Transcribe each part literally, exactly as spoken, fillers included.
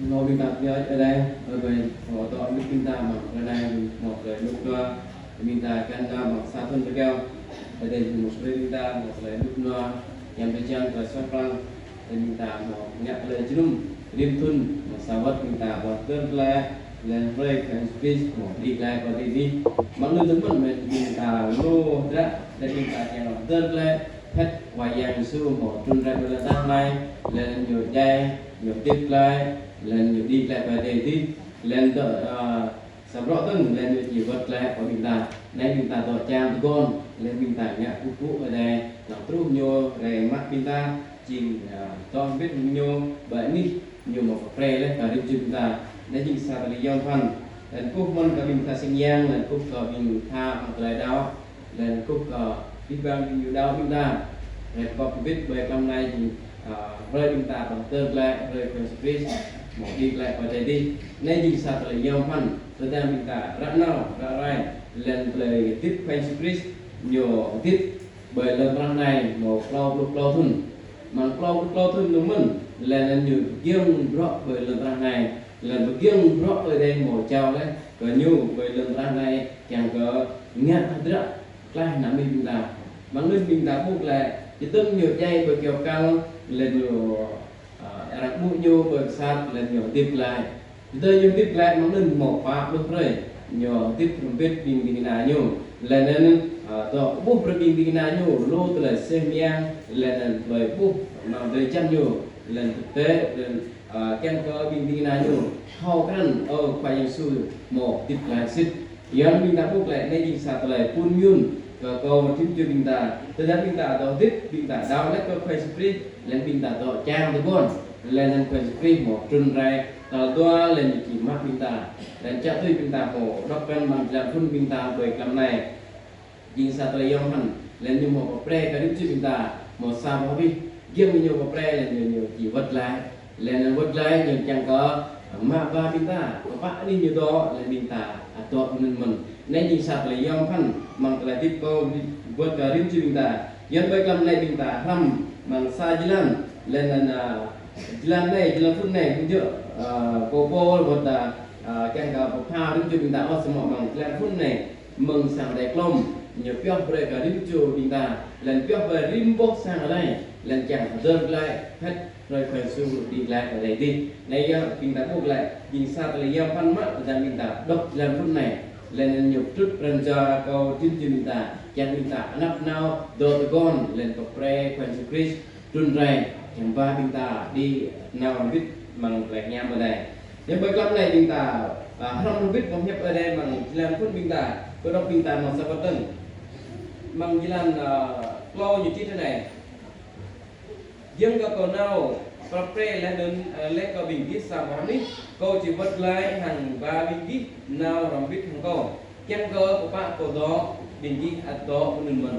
Hmâo ƀing ta pơyơr Ơi Adai, ơi ƀơi hmâo dŏ mŭt ƀing ta mơ̆ng hrơi anai, hmâo tơlơi rơnŭk rơnua, ƀing ta kăn nao mơ̆ng sa thŭn rơgao. Ơi Adai hmâo brơi ƀing ta hmâo tơlơi rơnŭk rơnua, kiăng pơjing tơlơi suaih pran, ƀing ta hmâo ngă tơlơi jơnum, rĭm thŭn, hmâo sa wơ̆t ƀing ta ƀuh tơlơi, lĕ hrơi Khua Yang Yêsu Krist hmâo đĭ glaĭ pơ adai adih. Mơ̆ng anŭn tơpă mơ̆n ƀing ta lu hơdră, lĕ ƀing ta kiăng hơdơr glaĭ, phet Khua Yang Yêsu hmâo trŭn rai ƀơi lŏn tơnah anai, lĕ ñu djai, ñu hơdip glaĭ, lĕ ñu đĭ glaĭ pơ adai adih, lĕ dŏ, ơ, sa bruă dơ̆ng, lĕ ñu či wơ̆t glaĭ pơ ƀing ta. Anai ƀing ta dŏ čang tơguan, lĕ ƀing ta ngă kơkuh pơpŭ Ơi Adai, lăng truh ñu rai mă ƀing ta, jing, ơ, dŏ hơbĭt hăng ñu, ƀơi anih ñu hmâo pơprê laih kơ rĭm čô ƀing ta. Anai jing sa tơlơi yom pơphan. Lĕ kơkuh mơ̆n kơ ƀing ta sĭt ñang, lĕ kơkuh kơ ƀing ta hăng tơlơi đaŏ, lĕ kơkuh kơ abih bang ƀing ñu đaŏ ƀing ta. Lĕ kơkuh kơ ƀing ƀơi tlam anai jing, ơ, hrơi ƀing ta ƀuh tơlơi glaĭ, hrơi Khua Yang Yêsu Krist hmâo đĭ glaĭ pơ adai adih. Anai jing sa tơlơi yom pơphan, tơdang ƀing ta ră nao, ră ruai, lĕ tơlơi hơdip Khua Yang Yêsu Krist, ñu hơdip ƀơi lŏn tơnah anai hmâo klâo pluh klâo thŭn. Mơ̆ng klâo pluh klâo thŭn anŭn mơ̆n, lĕ ñu pơgiŏng bruă ƀơi lŏn tơnah anai, lĕ pơgiŏng bruă Ơi Adai hmâo jao laih kơ ñu ƀơi lŏn tơnah anai, kiăng kơ ngă hơdră klaih ană mơnuih ƀing ta. Mơ̆ng anŭn ƀing ta ƀuh lĕ, čơdơ̆ng ñu djai ƀơi kơyâo kal, lĕ ñu, ơ, arăng ƀuh ñu ƀơi pơsat, lĕ ñu hơdip glaĭ. Tơdơi ñu hơdip glaĭ mơ̆ng anŭn hmâo pă pluh hrơi, ñu hơdip hrŏm hơbĭt ƀing ding kơna ñu. Lĕ anŭn, ơ, dŏ kơƀuh brơi ƀing ding kơna ñu, lu tơlơi sĭt ñang, lĕ anŭn tơlơi ƀuh mơ̆ng drơi jăn ñu, lĕ thực tế, lĕ, ơ, kiăng kơ ƀing ding kơna ñu thâo krăn, ơ, Khua Yang Yêsu hmâo hơdip glaĭ sĭt. Yua anŭn ƀing ta ƀuh lĕ, anai jing sa tơlơi pŭn mơyŭn kơ kâo mơ̆ng rĭm čô ƀing ta. Tơdah ƀing ta dŏ hơdip, ƀing ta đaŏ laih kơ Khua Yang Yêsu Krist, lĕ ƀing ta dŏ čang tơguan, lĕ anŭn Khua Yang Yêsu Krist hmâo trŭn rai tal dua, lĕ ñu či mă ƀing ta. Lĕ čă tui ƀing ta hmâo dŏ krăn mơ̆ng jơlan phŭn ƀing ta ƀơi tlam anai. Jing sa tơlơi yom pơphan, lĕ ñu hmâo pơprê kơ rĭm čô ƀing ta, hmâo sa boh abih, giŏng ñu pơprê lĕ ñu, ñu či wơ̆t glaĭ. Lĕ anŭn wơ̆t glaĭ ñu kiăng kơ mă ba ƀing ta, pơpă anih ñu dŏ, lĕ ƀing ta ăt dŏ anŭn mơ̆n. Anai jing sa tơlơi yom pơphan, mơ̆ng tơlơi hơdip kâo wơ̆t kơ rĭm čô ƀing ta. Yua ƀơi tlam anai ƀing ta hrăm mơ̆ng sa jơlan, lĕ anŭn, ơ, jơlan anai, jơlan phŭn anai, ƀu djơ̆, ơ, kâo pô wơ̆t, ơ, kiăng kơ pơpha rĭm čô ƀing ta ôh, samơ̆ mơ̆ng jơlan phŭn anai, mơ̆ng sang Adai klom, ñu pioh brơi kơ rĭm čô ƀing ta, lĕ pioh brơi rĭm boh sang Adai, lĕ kiăng hơdơr glaĭ, phet hrơi Khua Yang Yêsu đĭ glaĭ pơ adai adih. Anai yơh ƀing ta ƀuh glaĭ, jing sa tơlơi yom pơphan mă, tơdang ƀing ta dŏ jơlan phŭn anai, lĕ anŭn ñu pơtrŭt pran jua kơ rĭm čô ƀing ta, kiăng ƀing ta anăp nao dŏ tơguan, lĕ pơprê Khua Yang Yêsu Krist trŭn rai, kiăng ba ƀing ta đĭ nao hơbĭt mơ̆ng tơlơi hiam Ơi Adai. Anai ƀơi tlam anai ƀing ta, ơ, hrăm hơbĭt boh hiăp Ơi Adai mơ̆ng jơlan phŭn ƀing ta, kơ dŏ ƀing ta mơ̆ng sa wơ̆t tơ̆ng. Mơ̆ng jơlan, ơ, klâo ñu čih tui anai. Giŏng kơ kâo nao, pơprê laih anŭn, ơ, laih kơ ƀing gih sa boh anih, kâo či wơ̆t glaĭ hăng ba ƀing gih nao hrŏm hơbĭt hăng kâo. Kiăng kơ pơpă kâo dŏ, ƀing gih ăt dŏ anŭn mơ̆n.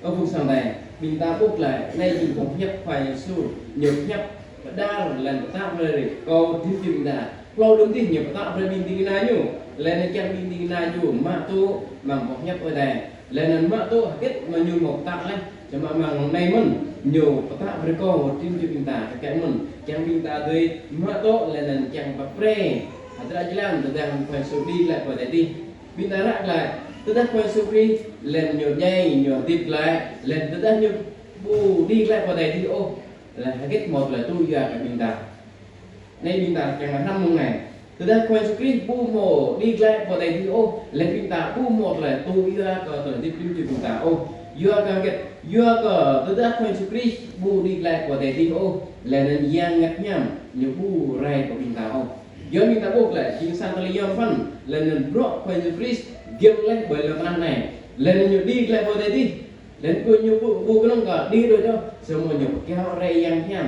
Ơ phung sang Adai, ƀing ta ƀuh glaĭ, anai jing boh hiăp Khua Yang Yêsu, ñu hiăp pơđar lĕ pơtă brơi kơ rĭm čô ƀing ta. Hlâo đưm adih ñu pơtă brơi ƀing ding kơna ñu, lĕ anŭn kiăng ƀing ding kơna ñu mă tŭ mơ̆ng boh hiăp Ơi Adai. Lĕ anŭn mă tŭ hơget mơ̆ ñu hmâo pơtă laih, samơ̆ mơ̆ng anai mơ̆n, ñu pơtă brơi kơ rĭm čô ƀing ta, kơ kĕ mơ̆n, kiăng ƀing ta dưi mă tŭ, lĕ anŭn kiăng pơprê hơdră jơlan tơdang Khua Yang Yêsu đĭ glaĭ pơ adai adih. Ƀing ta ră glaĭ, tơdah Khua Yang Yêsu Krist, lĕ ñu djai, ñu hơdip glaĭ, lĕ tơdah ñu ƀu đĭ glaĭ pơ adai adih ôh, lĕ hơget hmâo tơlơi tŭ yua kơ ƀing ta. Anai ƀing ta kiăng hrăm mơ̆ng anai. Tơdah Khua Yang Yêsu Krist ƀu hmâo đĭ glaĭ pơ adai adih ôh, lĕ ƀing ta ƀu hmâo tơlơi tŭ yua kơ tơlơi hơdip rĭm čô ƀing ta ôh. Yua kơ hơget, yua kơ tơdah Khua Yang Yêsu Krist ƀu đĭ glaĭ pơ adai adih ôh, lĕ anŭn Yang Bơngăt Hiam ñu ƀu rai pơ ƀing ta ôh. Yua ƀing ta ƀuh lĕ, jing sa tơlơi yom pơphan, lĕ anŭn bruă Khua Yang Yêsu Krist giŏng laih ƀơi lŏn tơnah anai. Lĕ anŭn ñu đĭ glaĭ pơ adai adih. Lĕ kơ ñu ƀu, ƀu kơnơ̆ng kơ đĭ đôč ôh, samơ̆ ñu pơkiaŏ rai Yang Hiam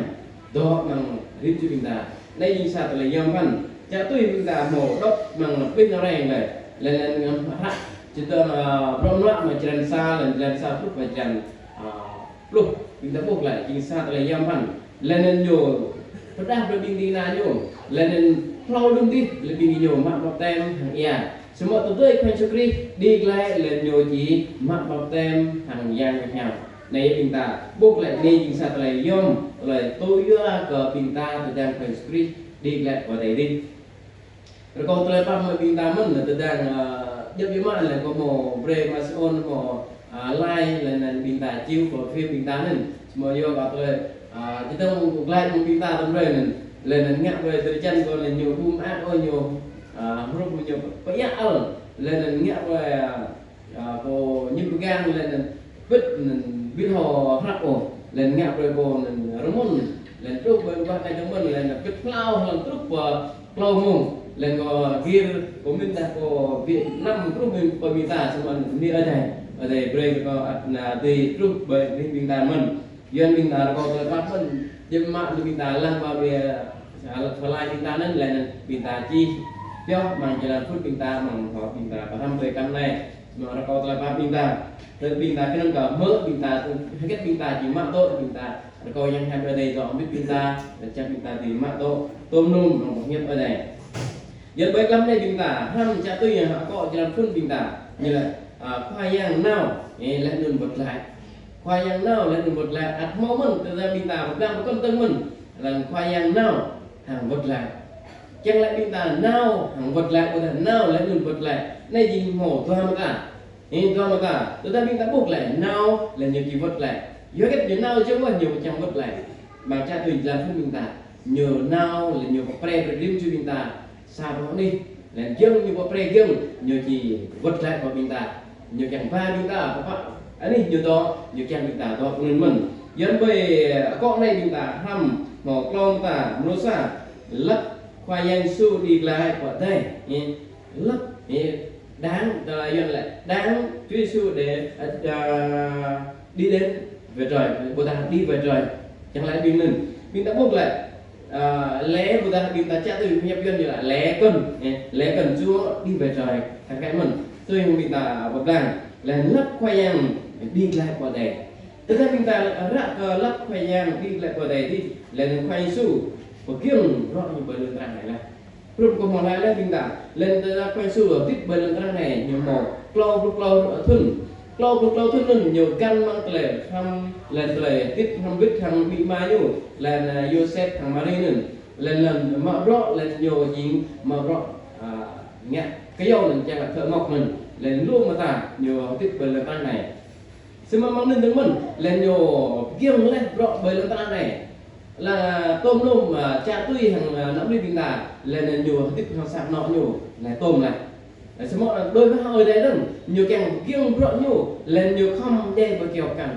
dŏ amăng rĭm čô ƀing ta. Anai jing sa tơlơi yom pơphan. Čă tui ƀing ta hmâo dŏ amăng pih nao rai lĕ. Lĕ anŭn ngă hră. Čơdơ̆ng, ơ, Bruă Mơnuă mơ̆ng jơlan sa, lĕ jơlan sa pluh, mơ̆ng jơlan, ơ, pluh. Ƀing ta ƀuh lĕ, jing sa tơlơi yom pơphan. Lĕ anŭn ñu pơdah brơi ƀing ding kơna ñu. Lĕ anŭn hlâo đưm adih, lĕ ƀing ñu mă baptem hăng ia. Samơ̆ tơdơi Khua Yang Yêsu Krist đĭ glaĭ, lĕ ñu či mă baptem hăng Yang Bơngăt Hiam. Anai ƀing ta ƀuh lĕ anai jing sa tơlơi yom, tơlơi tŭ yua kơ ƀing ta tơdang Khua Yang Yêsu Krist đĭ glaĭ pơ adai adih. Rơkâo tơlơi pap mơ̆ng ƀing ta mơ̆n, tơdang, ơ, djŏp djŏp mă lĕ kâo hmâo brơi mă sơôn hmâo, ơ, like, lĕ anŭn ƀing ta čih kơ phim ƀing ta anŭn. Samơ̆ yua kơ tơlơi, ơ, či tơ̆ng kơ glaĭ mơ̆ng ƀing ta tơm brơi anŭn. Lĕ anŭn ngă brơi tơlơi čan kơ lĕ ñu ƀu mơak ôh ñu, ơ, hrup ñu pơiă ăl. Lĕ anŭn ngă brơi, ơ, Ơ, kâo ñŭp pơgang lĕ anŭn pĭt anŭn ƀu hŏ hrăp ôh, lĕ anŭn ngă brơi kâo anŭn rơmŭn, lĕ anŭn truh ƀơi ƀah anai dơ̆ng mơ̆n, lĕ anŭn pĭt hlâo hlâo truh pơ klâo mông, lĕ anŭn kâo gir, kâo mĭn dah kâo ƀu năm truh mơ̆n pơ ƀing ta, samơ̆ anŭn bơni Ơi Adai, Ơi Adai brơi kơ kâo ăt anŭn tui truh ƀơi ƀing ta mơ̆n. Yua anŭn ƀing ta rơkâo tơlơi pap mơ̆n, djŏp mă anŭn ƀing ta lăng ba ƀiă, sa-, sa lai ƀing ta anŭn lĕ anŭn ƀing ta čih pioh amăng jơlan phŭt ƀing ta, amăng hŏ ƀing ta pơhrăm tơlơi pap anai. Mă rơkâo tơlơi pap ƀing ta. Tơl ƀing ta kơnơ̆ng kơ hmư̆ ƀing ta, hơget ƀing ta či mă tŏ ƀing ta. Rơkâo Yang Hiam Ơi Adai dŏ hơbĭt ƀing ta, tơl čang ƀing ta či mă tŏ. Tôm num amăng boh hiăp Ơi Adai. Yua ƀơi tlam anai ƀing ta, hrăm čă tui yang akŏ jơlan phŭn ƀing ta. Ñu laĭ, ơ, Khua Yang nao, ơ, laih anŭn wơ̆t glaĭ. Khua Yang nao, laih anŭn wơ̆t glaĭ. Ăt hmâo mơ̆n, tơdah ƀing ta pơblang pơkŏn tơ̆ng mơ̆n. Lăng Khua Yang nao, hăng wơ̆t glaĭ. Kiăng laĭ ƀing ta nao, hăng wơ̆t glaĭ, ƀôdah nao, laih anŭn wơ̆t glaĭ. Anai jing hmâo dua mơta. Ơ, dua mơta. Tơdah ƀing ta ƀuh glaĭ, nao, lĕ ñu či wơ̆t glaĭ. Yua hơget ñu nao čang wơ̆t, ñu ƀu čang wơ̆t glaĭ. Mơ̆ng čă tui jơlan phŭn ƀing ta. Ñu nao, lĕ ñu pơprê brơi rĭm čô ƀing ta. Sa boh anih, lĕ giŏng ñu pơprê giŏng, ñu či wơ̆t glaĭ kơ ƀing ta. Ñu kiăng ba ƀing ta, pơpă anih ñu dŏ, ñu kiăng ƀing ta dŏ kơnŭn mơ̆n. Yua anŭn ƀơi akŏ anai ƀing ta hrăm hmâo klâo mơta, mrô sa, lăp Khua Yang Yêsu đĭ glaĭ pơ adai. Ơ, lăp, ơ, đang, ơ, Yuan laĭ, đang Chúa Giêsu để, ơ, đi đến về trời, ƀôdah đi về trời. Čang laĭ ƀing anŭn. Ƀing ta ƀuh glaĭ, ơ, lễ ƀôdah ƀing ta čă tui pơhiăp Yuan ñu laĭ lễ cần, ơ, lễ cần Chúa đi về trời. Kar kaĭ mơ̆n. Tui hăng ƀing ta pơblang. Lĕ lăp Khua Yang đĭ glaĭ pơ adai. Tơdah ƀing ta ră kơ lăp Khua Yang đĭ glaĭ pơ adai adih, lĕ anŭn Khua Yêsu pơgiŏng bruă ñu ƀơi lŏn tơnah anai laih. Hrup kâo hmâo laĭ laih ƀing ta, lĕ anŭn tơdah Khua Yêsu hơdip ƀơi lŏn tơnah anai, ñu hmâo klâo pluh klâo thŭn. Klâo pluh klâo thŭn anŭn ñu găn amăng tơlơi hrăm, lĕ tơlơi hơdip hrŏm hơbĭt hăng amĭ ama ñu, lĕ anŭn Yôsep hăng Mari anŭn. Lĕ anŭn mă bruă, lĕ ñu jing mă bruă, ơ, ngă kơyâo anŭn čang lăp thơ mŏk anŭn. Lĕ lu mơta ñu hơdip ƀơi lŏn tơnah anai. Samơ̆ amăng anŭn dơ̆ng mơ̆n, lĕ ñu pơgiŏng laih bruă ƀơi lŏn tơnah anai. Lĕ tôm num, ơ, čă tui hăng, ơ, ană mơnuih ƀing ta, lĕ anŭn ñu hơdip hăng sang anŏ ñu, lĕ tôm laih. Lĕ samơ̆, ơ, đối với Ơi Adai dơ̆ng, ñu kiăng pơgiŏng bruă ñu, lĕ ñu khŏm djai ƀơi kơyâo kal.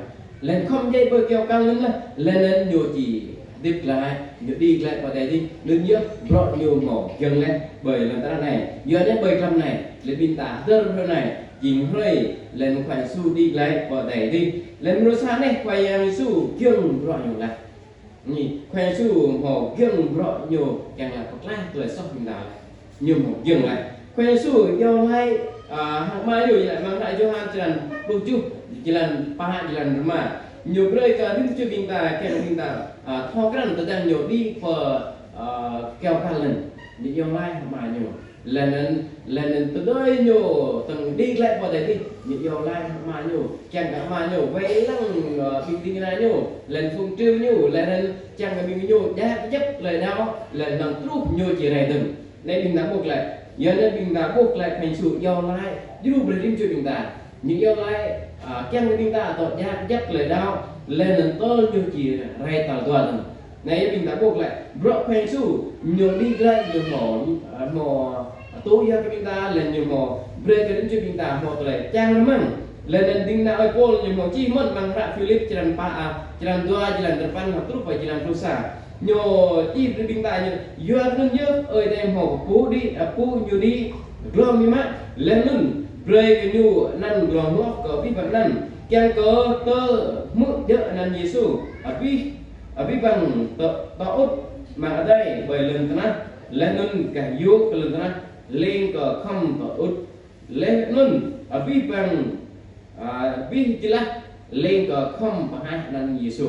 Lĕ khŏm djai ƀơi kơyâo kal anŭn laih, lĕ anŭn ñu či hơdip glaĭ, ñu đĭ glaĭ pơ adai adih, anŭn yơh bruă ñu hmâo giŏng laih ƀơi lŏn tơnah anai. Yua anŭn ƀơi tlam anai, lĕ ƀing ta hơdơr hrơi anai, jing hrơi lĕ anŭn Khua Yêsu đĭ glaĭ pơ adai adih. Lĕ mrô sa anai Khua Yang Yêsu giŏng bruă ñu laih. Anai, Khua Yang Yêsu hmâo giŏng bruă ñu kiăng laĭ pơklaih tơlơi soh ƀing ta laih. Ñu hmâo giŏng laih. Khua Yang Yêsu iâu laĭ, ơ, hăng Ama ñu, iâu laĭ amăng hră Yôhan črăn pluh tơjuh, jơlan pă, jơlan rơma. Ñu brơi kơ rĭm čô ƀing ta, kiăng ƀing ta, ơ, thâo krăn tơdang ñu đĭ pơ, ơ, kơyâo kal anŭn. Ñu iâu laĭ hăng Ama ñu. Lĕ anŭn, lĕ anŭn tơdơi ñu tơ̆ng đĭ glaĭ pơ adai adih, ñu iâu laĭ hăng Ama ñu, kiăng kơ Ama ñu wai lăng, ơ, ƀing ding kơna ñu, lĕ anŭn phung triu ñu, lĕ anŭn kiăng kơ ƀing ñu djă kơjăp tơlơi đaŏ, lĕ anŭn truh ñu či rai dơ̆ng. Anai ƀing ta ƀuh glaĭ, yua anŭn ƀing ta ƀuh glaĭ Khua Yang Yêsu iâu laĭ djru brơi rĭm čô ƀing ta. Ñu iâu laĭ, ơ, kiăng kơ ƀing ta dŏ djă kơjăp tơlơi đaŏ, lĕ anŭn tơl ñu či rai tal dua dơ̆ng. Anai yơh ƀing ta ƀuh glaĭ, bruă Khua Yang Yêsu, ñu đĭ glaĭ, ñu hmâo, ơ, hmâo tŭ yua kơ ƀing ta, lĕ ñu hmâo brơi kơ rĭm čô ƀing ta hmâo tơlơi čang rơmang. Lĕ anŭn ding kơna ơi Pôl ñu hmâo čih mơ̆n amăng hră Philip črăn pă, ơ, črăn dua, jơlan dua pluh păn truh pơ jơlan pluh sa. Ñu čih brơi ƀing ta ñu, yua kơ anŭn yơh Ơi Adai hmâo pơpŭ đĭ, ơ, pŭ ñu đĭ glông biă mă, laih anŭn brơi kơ ñu anăn glông hloh kơ abih bang anăn, kiăng kơ tơl hmư̆ djơ̆ anăn Yêsu, abih, abih bang tơ-, tơŭt amăng adai ƀơi lŏn tơnah, laih anŭn gah yŭ kơ lŏn tơnah, lêng kơ khŏm tơŭt. Laih anŭn abih bang, ơ, abih jơlah lêng kơ khŏm pơhaih anăn Yêsu.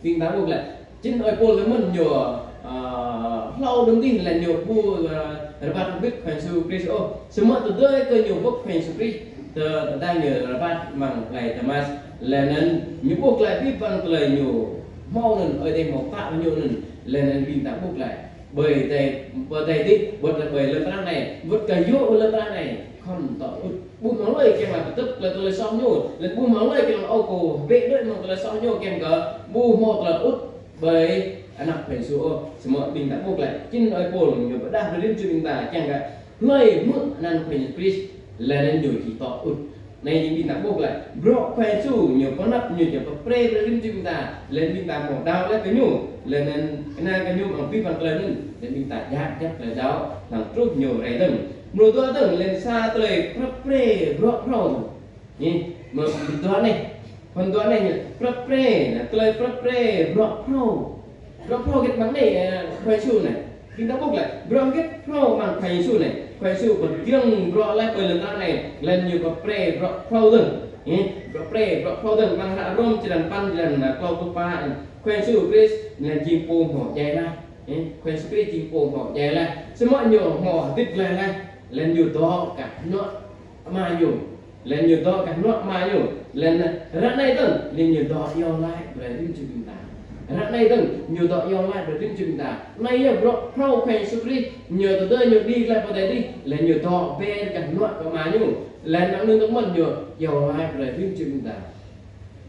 Ƀing ta ƀuh glaĭ, čĭn ơi Pôl tơ mơ̆n ñu, ơ, hlâo đơ̆ng adih lĕ ñu ƀu, ơ, rơbat hơbĭt Khua Yêsu Krist ôh. Samơ̆ tơdơi kơ ñu ƀuh Khua Yêsu Krist, tơ-, tơdang ñu rơbat amăng plei Damas, laih anŭn ñu ƀuh glaĭ abih bang tơlơi ñu hmâo anŭn, Ơi Adai hmâo pơtă kơ ñu anŭn, laih anŭn ƀing ta ƀuh glaĭ. Ƀơi adai, ƀơi adai dih, wơ̆t lĕ ƀơi lŏn tơnah anai, wơ̆t kơ yua ƀơi lŏn tơnah anai, khŏm tŏ ŭt. Ƀu hmâo hlơi kiăng lăng pơtŭt kơ tơlơi soh ñu, lĕ ƀu hmâo hlơi kiăng lăng ôh kơ bĕ đuaĭ mơ̆ng tơlơi soh ñu kiăng kơ ƀu hmâo tơlơi ŭt ƀơi anăp Khua Yêsu ôh. Samơ̆ ƀing ta ƀuh lĕ, čih ơi Pôl ñu pơdah brơi rĭm čô ƀing ta kiăng kơ hlơi hmư̆ anăn Khua Yêsu Krist, lĕ anŭn ñu či tŏ ŭt. Anai jing ƀing ta ƀuh lĕ, bruă Khua Yêsu ñu pơanăp, ñu či pơprê brơi rĭm čô ƀing ta, lĕ ƀing ta hmâo đaŏ lĕ kơ ñu, lĕ anŭn kơnang kơ ñu amăng abih bang tơlơi anŭn, lĕ ƀing ta djă̱ djă̱ tơlơi đaŏ, lăng truh ñu rai dơ̆ng. Mrô dua dơ̆ng, lĕ sa tơlơi pơprê bruă phrâo. Anai, mrô dua anai, phần dua anai ñu pơprê, tơlơi pơprê bruă phrâo. Bruă phrâo hơget mơ̆ng anai, ơ, Khua Yêsu anai. Ƀing ta ƀuh lĕ, bruă hơget phrâo mơ̆ng Khua Yêsu anai. Khua Yêsu pơgiŏng bruă laih ƀơi lŏn tơnah anai, lĕ ñu pơprê bruă phrâo dơ̆ng. Ơ, pơprê bruă phrâo dơ̆ng, amăng hră Rôm črăn păn, črăn, ơ, klâo pluh pă. Khua Yêsu Krist anai jing pô hmâo djai laih. Ơ, Khua Yêsu Krist jing pô hmâo djai laih. Samơ̆ ñu hmâo hơdip glaĭ laih, lĕ ñu dŏ kah hnuă Ama ñu. Lĕ ñu dŏ kah hnuă Ama ñu. Lĕ ră anai dơ̆ng, lĕ ñu dŏ iâu laĭ brơi rĭm čô ƀing ta. Ră anai dơ̆ng, ñu dŏ iâu laĭ brơi rĭm čô ƀing ta. Anai yơh bruă phrâo Khua Yêsu Krist, ñu tơdơi ñu đĭ glaĭ pơ adai dih, lĕ ñu dŏ ƀơi kah hnuă kơ Ama ñu. Lĕ anŭn dơ̆ng mơ̆n ñu iâu laĭ brơi rĭm čô ƀing ta.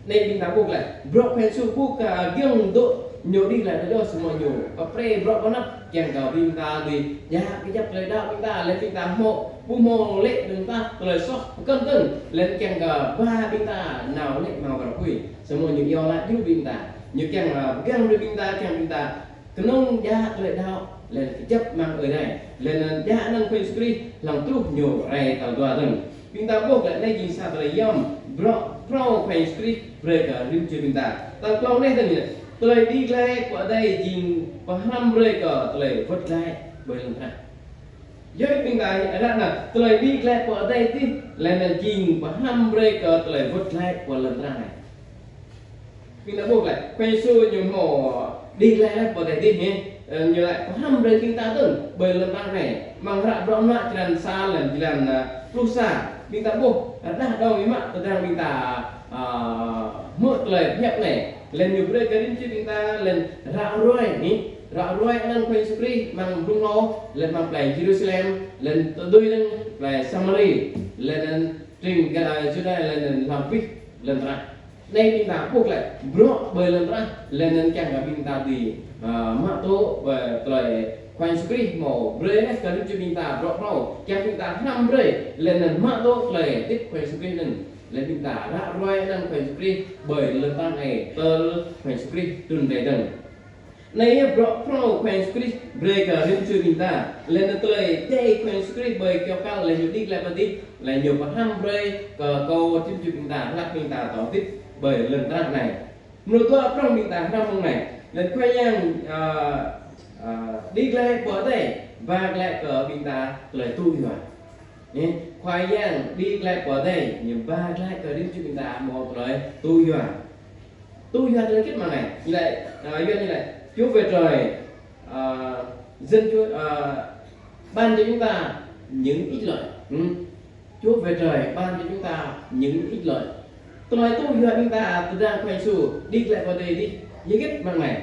Anai ƀing ta ƀuh lĕ, bruă Khua Yêsu ƀu kơ giŏng dŏ ñu đĭ glaĭ tơdơi samơ̆ ñu pơprê bruă pơanăp, kiăng kơ ƀing ta dưi djă̱ kơjăp tơlơi đaŏ ƀing ta, lĕ ƀing ta hmâo, ƀu hmâo lĕ ƀing ta tơlơi soh pơkŏn dơ̆ng, lĕ kiăng kơ ba ƀing ta nao lĕ amăng war apui. Samơ̆ ñu iâu laĭ djru ƀing ta, ñu kiăng, ơ, pơgang brơi ƀing ta, kiăng ƀing ta kơnơ̆ng djă̱ tơlơi đaŏ, lĕ kơjăp amăng Ơi Adai, lĕ djă̱ anăn Khua Yêsu Krist, lăng truh ñu rai tal dua dơ̆ng. Ƀing ta ƀuh lĕ anai jing sa tơlơi yom, bruă phrâo Khua Yêsu Krist brơi kơ rĭm čô ƀing ta. Tal klâo anai dơ̆ng lĕ, tơlơi đĭ glaĭ pơ adai jing pơhrăm brơi kơ tơlơi wơ̆t glaĭ ƀơi lŏn tơnah. Yua ƀing ta ră anai, tơlơi đĭ glaĭ pơ adai dih, lĕ anŭn jing pơhrăm brơi kơ tơlơi wơ̆t glaĭ ƀơi lŏn tơnah anai. Ƀing ta ƀuh lĕ, Khua Yêsu ñu hmâo đĭ glaĭ laih pơ adai dih, hă? Ơ, ñu laĭ pơhrăm brơi ƀing ta dơ̆ng ƀơi lŏn tơnah anai. Amăng hră Bruă Mơnuă črăn sa lĕ, črăn, ơ, pluh sa. Ƀing ta ƀuh, ơ, rơđah dơ̆ng biă mă, tơdang ƀing ta, ơ, hmư̆ tơlơi pơhiăp anai. Lĕ ñu brơi kơ rĭm čô ƀing ta, lĕ ră ruai, hă? Ră ruai anăn Khua Yêsu Krist amăng blung hlâo, lĕ amăng plei Yêrusalem, lĕ tơdơi dơ̆ng plei Samari, lĕ anŭn tring, ơ, Yuđa, lĕ anŭn hlăm abih lŏn tơnah. Anai ƀing ta ƀuh lĕ, bruă ƀơi lŏn tơnah, lĕ anŭn kiăng kơ ƀing ta dưi, ơ, mă tŭ ƀơi tơlơi Khua Yêsu Krist hmâo brơi laih kơ rĭm čô ƀing ta bruă phrâo, kiăng ƀing ta hrăm brơi, lĕ anŭn mă tŭ tơlơi hơdip Khua Yêsu Krist anŭn, lĕ ƀing ta ră ruai anăn Khua Yêsu Krist ƀơi lŏn tơnah anai, tơl Khua Yêsu Krist trŭn rai dơ̆ng. Anai yơh bruă phrâo Khua Yêsu Krist brơi kơ rĭm čô ƀing ta. Lĕ anŭn tơlơi djai Khua Yêsu Krist ƀơi kơyâo kăl, lĕ ñu đĭ glaĭ pơ adih, lĕ ñu pơhrăm brơi kơ kâo rĭm čô ƀing ta, hlăk ƀing ta tŏ hơdip ƀơi lŏn tơnah anai. Mrô dua prŏng ƀing ta hrăm mơ̆ng anai. Lĕ Khua Yang, ơ, ơ, đĭ glaĭ pơ adai, ba glaĭ kơ ƀing ta tơlơi tŭ yua. Ơ, Khua Yang đĭ glaĭ pơ adai, ñu ba glaĭ kơ rĭm čô ƀing ta hmâo tơlơi tŭ yua. Tŭ yua tơlơi hơget mơ̆ng anai? Ñu laĭ, ơ, Yuan ñu laĭ, Chúa về trời, ơ, dân Chúa, ơ, ban cho chúng ta những ích lợi. Ơ, Chúa về trời ban cho chúng ta những ích lợi. Tơlơi tŭ yua ƀing ta, tơdang Khua Yêsu đĭ glaĭ pơ adai dih, hơget mơ̆ng anai?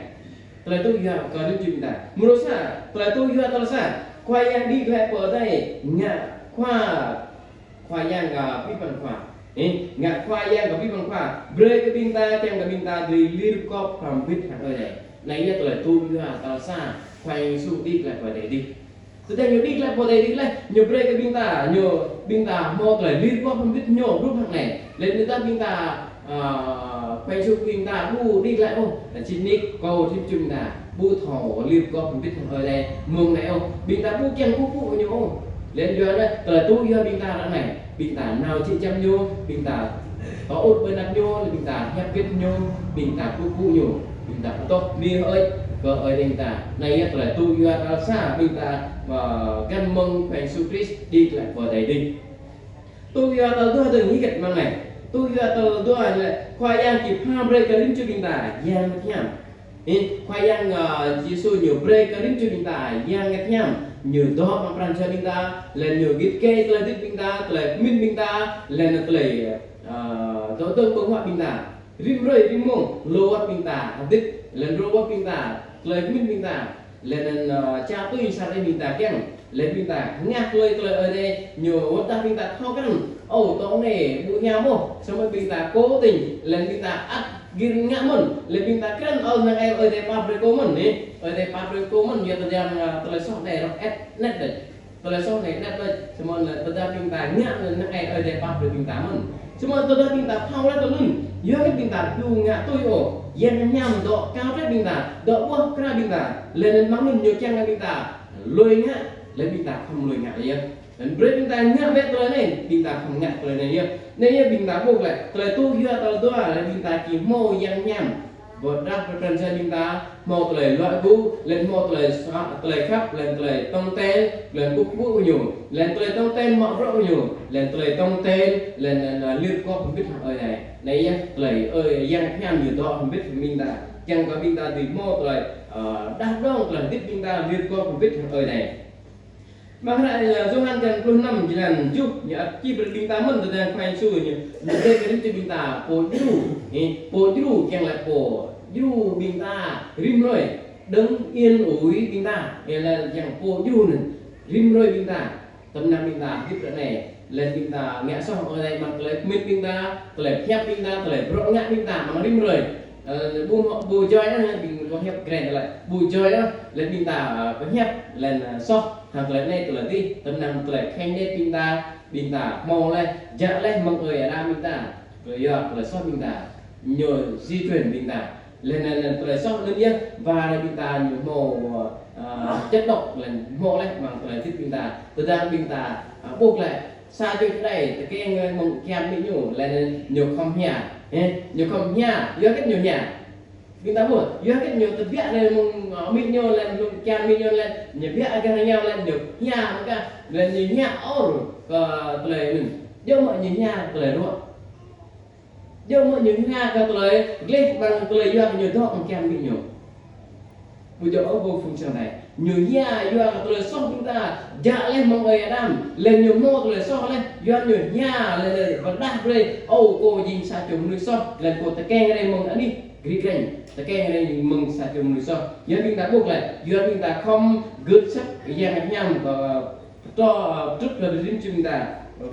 Tơlơi tŭ yua kơ rĭm čô ƀing ta. Mrô sa, tơlơi tŭ yua tal sa, Khua Yang đĭ glaĭ pơ adai, ngă khua Khua Yang kơ abih bang khua. Ơ, ngă Khua Yang kơ abih bang khua. Brơi kơ ƀing ta, kiăng kơ ƀing ta dưi lir kŏp hrŏm hơbĭt hăng Ơi Adai. Anai yơh tơlơi tŭ yua tal sa, Khua Yang Yêsu đĭ glaĭ pơ adai dih. Tơdang ñu đĭ glaĭ pơ adai dih laih, ñu brơi kơ ƀing ta, ñu, ƀing ta hmâo tơlơi lir kŏp hrŏm hơbĭt ñu, hrup hăng anai. Lĕ anŭn tơdah ƀing ta, ơ, Khua Yêsu ƀing ta ƀu đĭ glaĭ ôh, lĕ sĭt nik kâo rĭm čô ƀing ta ƀu thâo lir kŏp hrŏm hơbĭt hăng Ơi Adai mơ̆ng anai ôh. Ƀing ta ƀu kiăng kơkuh pơpŭ ñu ôh. Lĕ yua anai, tơlơi tŭ yua ƀing ta ră anai, ƀing ta nao jĕ giăm ñu, ƀing ta tŏ ŭt ƀơi anăp ñu, lĕ ƀing ta hiăp hơbĭt ñu, ƀing ta kơkuh pơpŭ ñu, ƀing ta pơtô mĭn hơơč kơ Ơi Adai ƀing ta. Anai yơh tơlơi tŭ yua tal sa ƀing ta, ơ, găn mơ̆ng Khua Yêsu Krist đĭ glaĭ pơ adai dih. Tŭ yua tal dua dơ̆ng hơget mơ̆ng anai? Tŭ yua tal dua lĕ Khua Yang či pha brơi kơ rĭm čô ƀing ta Yang Bơngăt Hiam. Ơ, Khua Yang, ơ, Yêsu ñu brơi kơ rĭm čô ƀing ta Yang Bơngăt Hiam. Ñu dŏ amăng pran jua ƀing ta, lĕ ñu git gai tơlơi hơdip ƀing ta, tơlơi pơmĭn ƀing ta, lĕ tơlơi, ơ, dŏ dơ̆ng ƀơ̆ng huă ƀing ta. Rĭm hrơi rĭm mông, lu wơ̆t ƀing ta hơdip, lĕ lu wơ̆t ƀing ta, tơlơi pơmĭn ƀing ta. Lĕ anŭn, ơ, čar tui sa rai ƀing ta kiăng. Lĕ ƀing ta ngă tơlơi tơlơi Ơi Adai ñu wơ̆t dah ƀing ta thâo krăn. Ơ, tŏ anai ƀu hiam ôh, samơ̆ ƀing ta kơtĭng. Lĕ ƀing ta ăt gir ngă mơ̆n. Lĕ ƀing ta krăn ơ năng ai Ơi Adai pap brơi kơ mơ̆n anai. Ơi Adai pap brơi kơ mơ̆n, yua tơdang, ơ, tơlơi soh anai rŏk ĕt net đôč. Tơlơi soh anai net đôč, samơ̆ lĕ tơdah ƀing ta ngă năng ai Ơi Adai pap brơi ƀing ta mơ̆n. Samơ̆ tơdah ƀing ta thâo laih tui anŭn, yua kơ ƀing ta ƀu ngă tui ôh, Yang Hiam dŏ kơtang ƀing ta, dŏ ƀuah krah ƀing ta, lĕ anŭn mơ̆ng anŭn ñu kiăng kơ ƀing ta lui ngă, lĕ ƀing ta khŏm lui ngă yơh. Lĕ brơi ƀing ta ngă wơ̆t tơlơi anai, ƀing ta khŏm ngă tơlơi anai yơh. Anai yơh ƀing ta ƀuh lĕ, tơlơi tuh yua tal dua, lĕ ƀing ta či hmâo Yang Hiam. Wơ̆t dah pơtrun sa ƀing ta, hmâo tơlơi luă gŭ, lĕ hmâo tơlơi sa-, tơlơi khăp, lĕ tơlơi tong ten, lĕ kơkuh pơpŭ kơ ñu, lĕ tơlơi tong ten mă bruă kơ ñu, lĕ tơlơi tong ten, lĕ, lĕ, lĕ lir kơ pơbit hăng Ơi Adai. Anai yơh, tơlơi Ơi Yang Hiam ñu dŏ pơbit hăng ƀing ta. Kiăng kơ ƀing ta dưi hmâo tơlơi, ơ, đah dong tơlơi hơdip ƀing ta lir kơ pơbit hăng Ơi Adai. Mơ̆ng hră, ơ, Yôhan črăn pluh năm jơlan tơjuh, ñu ăt čih brơi ƀing ta mơ̆n tơdang Khua Yêsu ñu, ñu brơi kơ rĭm čô ƀing ta pô djru, ơ, pô djru kiăng laĭ pô djru ƀing ta rĭm hrơi, đơ̆ng yên ủi ƀing ta, ơ, lĕ kiăng pô djru anŭn rĭm hrơi ƀing ta, tơnăm ƀing ta hơdip ră anai, lĕ ƀing ta ngă soh Ơi Adai mơ̆ng tơlơi pơmĭn ƀing ta, tơlơi pơhiăp ƀing ta, tơlơi bruă ngă ƀing ta mơ̆ng rĭm hrơi. Ơ, ƀu, ƀu djơ̆ anŭn, ƀing pơhiăp kren tơlơi. Ƀu djơ̆ anŭn, lĕ ƀing ta, ơ, pơhiăp, lĕ, ơ, soh, hăng tơlơi anai tơlơi adih, tơnăm tơlơi khĕng anai ƀing ta, ƀing ta hmâo laih, djă laih mơ̆ng ơi Ađam ƀing ta, tơlơi yua, tơlơi soh ƀing ta, ñu di truyền ƀing ta. Lĕ anŭn, anŭn tơlơi soh anŭn yơh, ba lĕ ƀing ta ñu hmâo, ơ, chất độc, lĕ hmâo laih mơ̆ng tơlơi hơdip ƀing ta, tơdang ƀing ta, ơ, ƀuh laih, sa čô čơđai, tơkeng mơ̆ng kian amĭ ñu, lĕ anŭn ñu khŏm hia, hĕ, ñu khŏm hia, yua hơget ñu hia. Ƀing ta ƀuh, yua hơget ñu tơbiă lĕ mơ̆ng, ơ, amĭ ñu lĕ mơ̆ng kian amĭ ñu lĕ, ñu biă gah rơngiao lĕ ñu hia mơ̆n kah, lĕ ñu hia ôr kơ tơlơi anŭn. Djơ̆ mơ̆ ñu hia tơlơi ruă. Djơ̆ mơ̆ ñu hia kơ tơlơi gleh mơ̆ng tơlơi yua kơ ñu dŏ mơ̆ng kian amĭ ñu. Ƀu djơ̆ ôh ƀu phung sang Ơi Adai. Ñu hia yua kơ tơlơi soh ƀing ta, djă laih mơ̆ng ơi Ađam, lĕ ñu hmâo tơlơi soh laih, yua ñu hia lĕ, lĕ pơrơđah brơi, ơ, kâo jing sa čô mơnuih soh, lĕ kâo tơkeng rai mơ̆ng anih, gri kreng, tơkeng rai mơ̆ng sa čô mơnuih soh. Yua ƀing ta ƀuh laih, yua ƀing ta khŏm gưt asăp Yang Hiam, ơ, pơtrŭt, ơ, pơtrŭt brơi rĭm čô ƀing ta,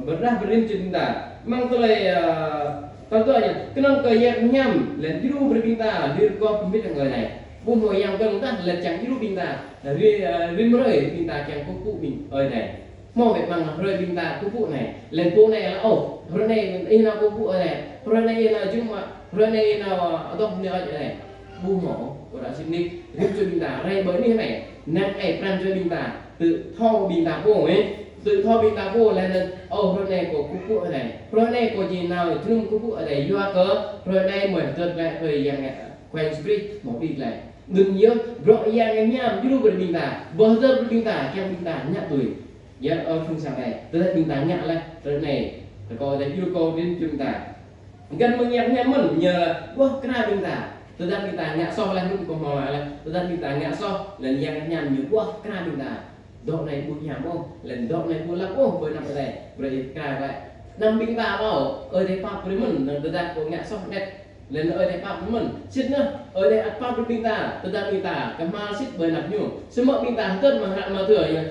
pơrơđah brơi rĭm čô ƀing ta. Mơ̆ng tơlơi, ơ, tal dua ñu, kơnơ̆ng kơ Yang Hiam, lĕ djru brơi ƀing ta, lir kơ pơmĭn hăng Ơi Adai. Ƀu hmâo Yang Hiam tah, lĕ čang djru ƀing ta, ri-, ơ, rĭm hrơi ƀing ta kiăng kơkuh pơpŭ ƀing Ơi Adai. Hmâo wơ̆t mơ̆ng hrơi ƀing ta kơkuh pơpŭ anai. Lĕ pô anai laĭ, ơ, hrơi anai ih nao kơkuh pơpŭ Ơi Adai. Hrơi anai ih nao jum, hrơi anai ih nao, ơ, adoh ñu Ơi Adai. Ƀu hmâo, ƀu đa sĭt nik, rĭm čô ƀing ta, rai ƀơi anih anai, năng ai pran jua ƀing ta, tŭ thâo ƀing ta pô, ơ, tŭ thâo ƀing ta pô, lĕ anŭn, ơ, hrơi anai kâo kơkuh pơpŭ Ơi Adai, hrơi anai kâo či nao jơnum kơkuh pơpŭ Ơi Adai, yua kơ hrơi anai mơ̆ tơlơi tơlơi Yang, ơ, Khua Yang Yêsu Krist hmâo đĭ glaĭ. Anŭn yơh, bruă Yang Hiam djru brơi ƀing ta, ƀơi tơlơi ƀing ta, kiăng ƀing ta ngă tui. Yua ơ phung sang Ơi Adai, tơlơi ƀing ta ngă laih, tơlơi anai, tơkâo Ơi Adai djru kơ rĭm čô ƀing ta. Găn mơ̆ng Yang Hiam mơ̆n, ñu ƀuah krah ƀing ta. Tơdah ƀing ta ngă soh laih, anŭn kâo hmâo laĭ laih. Tơdah ƀing ta ngă soh, lĕ Yang Hiam ñu ƀuah krah ƀing ta. Dŏ anai ƀu hiam ôh, lĕ dŏ anai ƀu lăp ôh, ƀơi anăp Ơi Adai. Brơi krah laih. Anăm ƀing ta ƀuh, Ơi Adai pap brơi mơ̆n, anŭn tơdah kâo ngă soh net. Lĕ Ơi Adai pap brơi mơ̆n. Sĭt nik, Ơi Adai ăt pap brơi ƀing ta, tơdah ƀing ta kơhma̱l sĭt ƀơi anăp ñu. Samơ̆ ƀing ta hơdơr mơ̆ng hră Mathiơ ñu.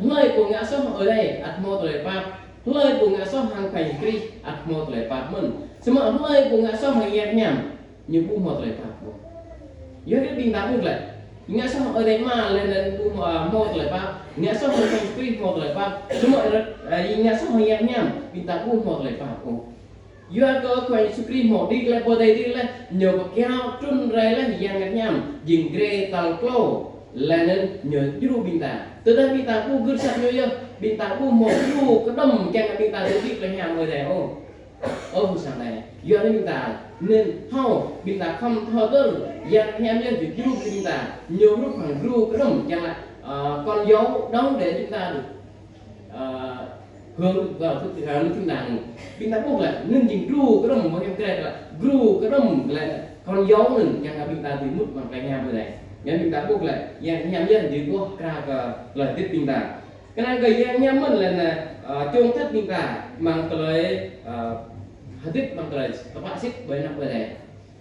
Hlơi pô ngă soh Ơi Adai, ăt hmâo tơlơi pap. Hlơi pô ngă soh hăng Khua Yang Krist, ăt hmâo tơlơi pap mơ̆n. Samơ̆ hlơi pô ngă soh hăng Yang Hiam, ñu ƀu hmâo tơlơi pap ôh. Yua kơ ƀing ta ƀuh laih. Ngă soh Ơi Adai Ama lĕ anŭn ƀu hmâo, hmâo tơlơi pap. Ngă soh hăng Khua Yang Krist hmâo tơlơi pap. Samơ̆, ơ, ngă soh hăng Yang Hiam, ƀing ta ƀu hmâo tơlơi pap ôh. Yua kơ Khua Yang Yêsu Krist hmâo đĭ glaĭ, pô Adai đĭ laih, ñu pơkiaŏ trŭn rai laih Yang Hiam, jing grê tal klâo, lĕ anŭn ñu djru ƀing ta. Tơdah ƀing ta ƀu gưt asăp ñu yơh, ƀing ta ƀu hmâo djru kơđŏm kiăng kơ ƀing ta dưi đĭ glaĭ hiam Ơi Adai ôh. Ơ phung sang Ơi Adai, yua anŭn ƀing ta, anŭn thâo, ƀing ta khŏm thâo tơl, Yang Hiam yơh djru ƀing ta, ñu hrup hăng djru kơđŏm, kiăng laĭ, ơ, con dấu đóng để chúng ta được, ơ, hưởng vào thịnh, hưởng thịnh vượng. Ƀing ta ƀuh laih, anŭn jing djru kơđŏm, ƀơi hiam krĕ laih, djru kơđŏm laih, con dấu anŭn, kiăng kơ ƀing ta dưi mŭt amăng tơlơi hiam Ơi Adai. Anŭn ƀing ta ƀuh laih, Yang Hiam yơh dưi ƀuah krah kơ tơlơi hơdip ƀing ta. Kơnang kơ Yang Hiam mơ̆n lĕ anŭn, ơ, čong thât ƀing ta, amăng tơlơi, ơ, hơdip amăng tơlơi tơpă sĭt ƀơi anăp Ơi Adai.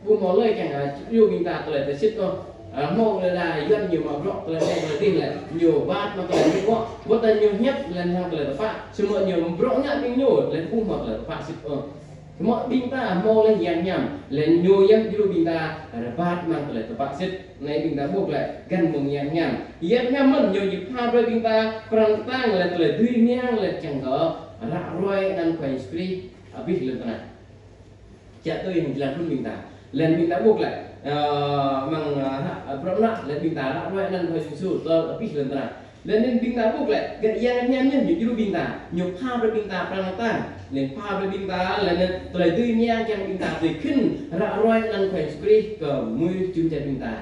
Ƀu hmâo hlơi kiăng, ơ, djru ƀing ta tơlơi tơsĭt ôh. Ơ, hmâo lĕ đa Yuan ñu mă bruă tơlơi hmâo tơlơi dih lĕ ñu bat mă tơlơi ñu wơ̆t, wơ̆t tơlơi ñu hiăp lĕ hăng tơlơi tơpă. Samơ̆ ñu bruă ngă ƀing ñu lĕ ƀu hmâo tơlơi tơpă sĭt ôh. Samơ̆ ƀing ta hmâo lĕ Yang Hiam lĕ ñu yơh djru ƀing ta rơbat mă tơlơi tơpă sĭt. Anai ƀing ta ƀuh lĕ găn mơ̆ng Yang Hiam. Yang Hiam mơ̆n ñu či pha brơi ƀing ta pran kơtang lĕ tơlơi dưi mơyang lĕ kiăng kơ ră ruai anăn Khua Yêsu Krist abih lŏn tơnah. Čă tui hăng jơlan phŭn ƀing ta. Lĕ ƀing ta ƀuh lĕ, ơ, mơ̆ng, ơ, hră, ơ, bruă mơnuă, lĕ ƀing ta ră ruai anăn Khua Yêsu tơl abih lŏn tơnah. Lĕ anŭn ƀing ta ƀuh lĕ, gơ̆ Yang Hiam ñu djru ƀing ta, ñu pha brơi ƀing ta pran kơtang. Lĕ pha brơi ƀing ta, lĕ anŭn tơlơi dưi mơyang kiăng ƀing ta dưi khĭn ră ruai anăn Khua Yêsu Krist kơ mui jum čar ƀing ta.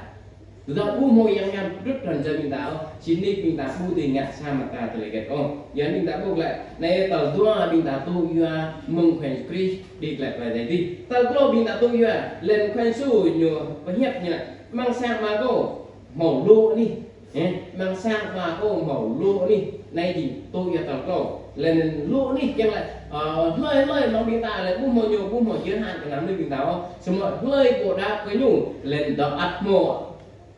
Tơdah ƀu hmâo Yang Hiam pơtrŭt hăng čar ƀing ta ôh, sĭt nik ƀing ta ƀu dưi ngă sa mơta tơlơi hơget ôh. Yua anŭn ƀing ta ƀuh lĕ, anai tal dua ƀing ta tŭ yua mơ̆ng Khua Yêsu Krist đĭ glaĭ pơ adai adih. Tal klâo ƀing ta tŭ yua, lĕ Khua Yêsu ñu pơhiăp ñu lĕ, amăng sang Markô hmâo lu anih. Hĕ, amăng sang Markô hmâo lu anih. Anai jing tŭ yua tal klâo. Lĕ lu anih kiăng lĕ, ơ, hlơi hlơi amăng ƀing ta lĕ ƀu hmâo ñu, ƀu hmâo jơhan kơ anăn ƀing ta ôh. Samơ̆ hlơi pô đaŏ kơ ñu, lĕ dŏ ăt hmâo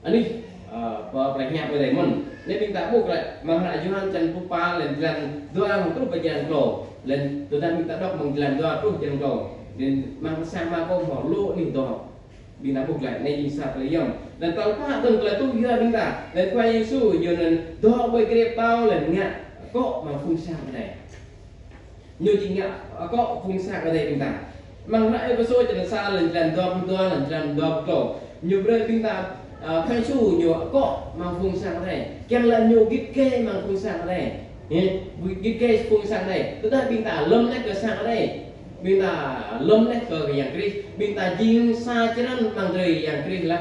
anih, ơ, pơ plei hiam pơ adai mơ̆n. Anai ƀing ta ƀuh lĕ, amăng hră Yôhan čăn pluh pă lĕ jơlan dua truh pơ jơlan klâo. Lĕ tơdah ƀing ta đŏk mơ̆ng jơlan dua truh jơlan klâo. Lĕ amăng sang Markô hmâo lu anih dŏ. Ƀing ta ƀuh lĕ, anai jing sa tơlơi yom. Lĕ tal pă dơ̆ng tơlơi tŭ yua ƀing ta. Lĕ Khua Yêsu ñu anŭn dŏ ƀơi grê pơtao lĕ ngă akŏ amăng phung sang adai. Ñu či ngă akŏ phung sang adai ƀing ta. Amăng hră Êphêsô čăn sa lĕ jơlan dua pluh dua lĕ jơlan dua pluh klâo. Ñu brơi ƀing ta, ơ, Khua Yêsu ñu akŏ amăng phung sang adai. Kiăng lĕ ñu git gai amăng phung sang adai. Hĕ, git gai phung sang adai. Tơdah ƀing ta lŏm laih kơ sang adai. Ƀing ta lŏm laih kơ Yang Krist. Ƀing ta jing sa črăn amăng drơi Yang Krist laih.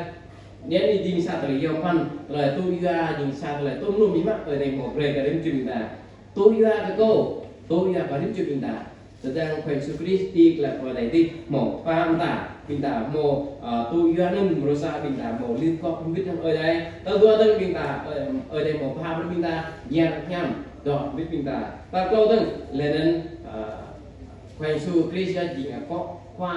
Anai jing sa tơlơi yom phăn, tơlơi tŭ yua jing sa tơlơi tŭ mlum mĭ mă tơlơi anai hmâo brơi kơ rĭm čô ƀing ta. Tŭ yua kơ kâo, tŭ yua kơ rĭm čô ƀing ta. Tơdang Khua Yêsu Krist đĭ glaĭ pơ adai adih hmâo pha mơta, ƀing ta hmâo, ơ, tŭ yua anŭn mrô sa ƀing ta hmâo lir kŏ hrŏm hơbĭt hăng Ơi Adai. Tal dua dơ̆ng ƀing ta, ơ, Ơi Adai hmâo pha brơi ƀing ta Yang Hiam dŏ hrŏm hơbĭt ƀing ta. Tal klâo dơ̆ng, lĕ anŭn, ơ, Khua Yêsu Krist yơh jing akŏ khua